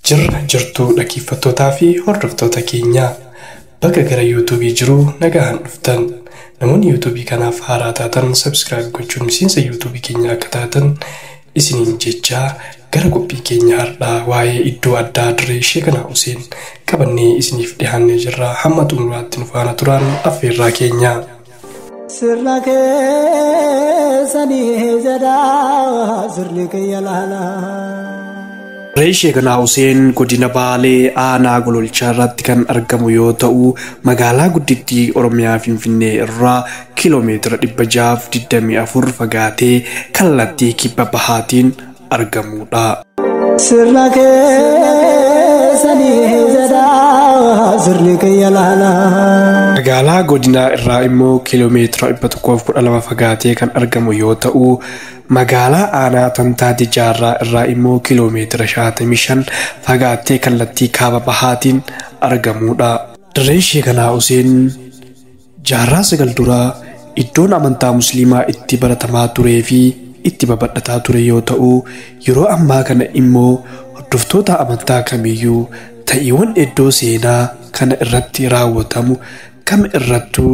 Jirra jirtuu dhaggeeffattootaa fi hordoftoota keenyaa bakka gara yuutuubii jiruu nagaan dhuftan. Namoonni yuutuubii kanaaf haaraa taatan subscribe gochuun miseensa yuutuubii keenyaa akka taatan isiniin jechaa gara qophii keenya har'aa waa'ee iddoo addaa dirree Sheekanaa Huseen qabannee isiniif dhiyaannee jirra. Hamma xumuraatti nu faana turaan affeerraa keenya. Sirna keessanii jedhaa sirni kiyya laalaa. Dirree Sheekanaa Huseen godina Baalee aanaa Gololchaa irratti kan argamu yoo ta'u, magaalaa guddittii Oromiyaa Finfinnee irraa kiiloomeetira 624 fagaatee kallattii kibba bahaatiin argamudha. Sirna keessanii jedhaa sirni kiyya laalaa. Magaalaa godinaa irraa immoo kiiloomeetira 112 fagaatee kan argamu yoo ta'u, magaalaa aanaa Tantaate Jaarraa irraa immoo kiiloomeetira 65 fagaattee kallattii kaaba bahaatiin argamudha. Dirreen Sheekanaa Huseen jaarraa 9 duraa iddoon amantaa musliimaa itti baratamaa turee fi itti babal'ataa ture yoo ta'u, yeroo ammaa kana immoo hordoftoota amantaa kamiyyuu ta'iiwwan iddoo seenaa kana irratti raawwatamu kam irrattuu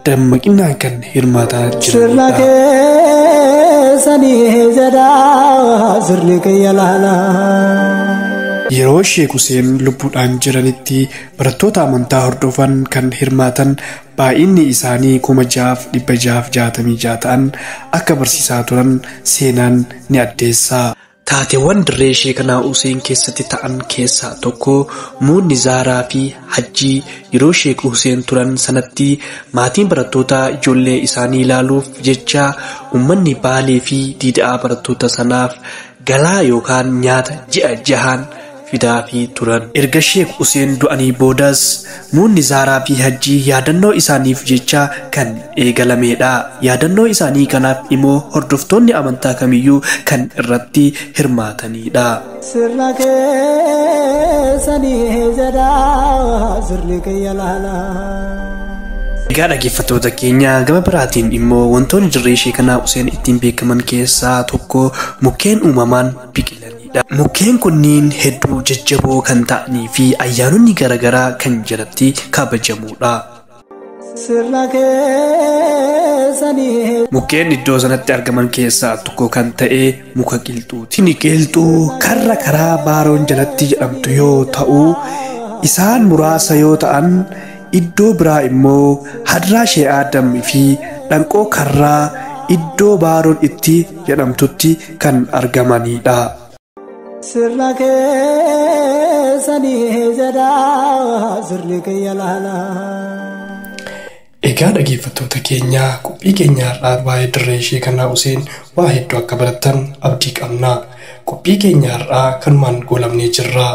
dammaqinaan kan hirmaataa Sirna jiranidha. keessanii jedhaa sirni kiyya laalaa. Yeroo Sheek Huseen lubbuudhaan jiranitti barattoota amantaa hordofan kan hirmaatan baay'inni isaanii 6,666 ta'an akka barsiisaa turan seenaan ni addeessa. Taateewwan dirree Sheekanaa Huseen keessatti ta'an keessaa tokko muunni Zaaraa fi Hajjii yeroo Sheek Huseen turan sanatti maatiin barattoota ijoollee isaanii ilaaluuf jecha uummanni Baalee fi Diida'aa barattoota sanaaf galaa yookaan nyaata ji'a jahaan fidaafii turan. Erga Sheek Huseen du'anii boodas muunni Zaaraa fi Hajjii yaadannoo isaaniif jecha kan eegalamedha. Yaadannoo isaanii kanaaf immoo hordoftoonni amantaa kamiyyuu kan irratti hirmaatanidha. Sirna keessanii jedhaa sirni kiyya laalaa. Egaa dhaggeeffattoota keenya, gama biraatiin immoo wantoonni dirree Sheekanaa Huseen ittiin beekaman keessaa tokko mukkeen uumamaan biqilanidha. Mukkeen kunniin hedduu jajjaboo kan ta'anii fi ayyaanonni garaagaraa kan jalatti kabajamudha. Sirna keessanii. Mukkeen iddoo sanatti argaman keessaa tokko kan ta'e muka qilxuuti. Inni qilxuu karra karaa baaroon jalatti jedhamtu yoo ta'u, isaan muraasa yoo ta'an iddoo biraa immoo hadraa Shee Aadam fi dhanqoo karraa iddoo baaroon itti jedhamtutti kan argamanidha. Sirna keessanii jedhaa sirni kiyya laalaa. Egaa dhaggeeffattoota keenya, qophii keenya har'aa waa'ee dirree Sheekanaa Huseen waa hedduu akka barattan abdii qabna. Qophii keenya har'aa kanumaan goolabnee jirra.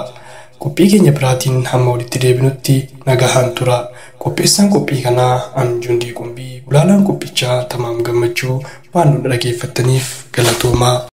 Qophii keenya biraatiin hamma walitti deebinutti nagahaan tura. Qopheessaan qophii kanaa Anjundii Qumbii, gulaalaan qophichaa Tamaam Gammachuu. Waan nu dhaggeeffattaniif galatoomaa.